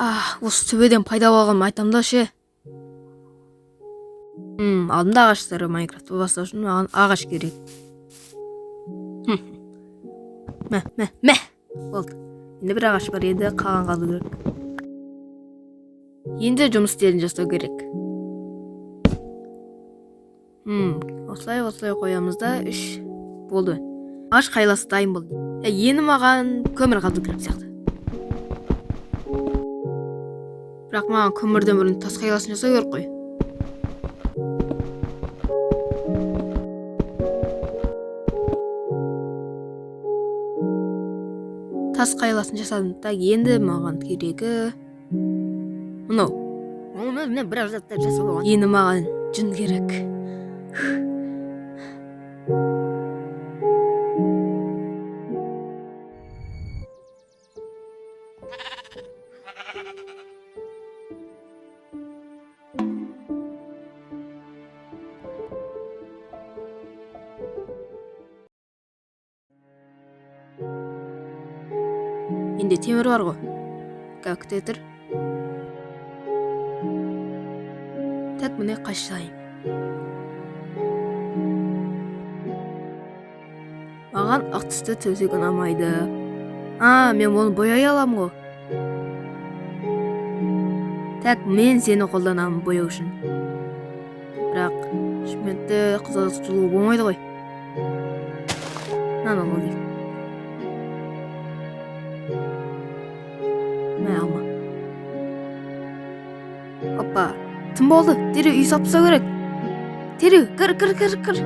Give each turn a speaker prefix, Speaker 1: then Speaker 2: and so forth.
Speaker 1: Осы төбеден пайда болғанын айтамын да ше. Алдымда ағаштар. Майнкрафтты бастау үшін маған ағаш керек. Мә, мә, мә. Болды. Енді бір ағаш бар, енді қалған қазу керек. Енді жұмыс істерін жасау керек. Осылай, осылай қоямыз да, үш болды. Ағаш қайласы дайын болды. Енді маған көмір қазу керек сияқты. Бірақ маған көмірден бұрын тас қайласын жасау керек қой. Тас қайласын жасадым. Так, енді маған керегі мынау.
Speaker 2: Оны мен біраз заттар жасап алған.
Speaker 1: Енді маған жүн керек. Менде темір бар ғой. Так, күте тұр. Так, міне қашайын. Маған ақ түсті төсек ұнамайды. А, мен оны бояй аламын ғой. Так, мен сені қолданамын бояу үшін. Бірақ шүментті қызыл жылу болмайды ғой. Мынаны ал дейік. Мә, алма. Опа, түн болды. Дереу үй салып тастау керек. Дереу, кір, кір, кір, кір.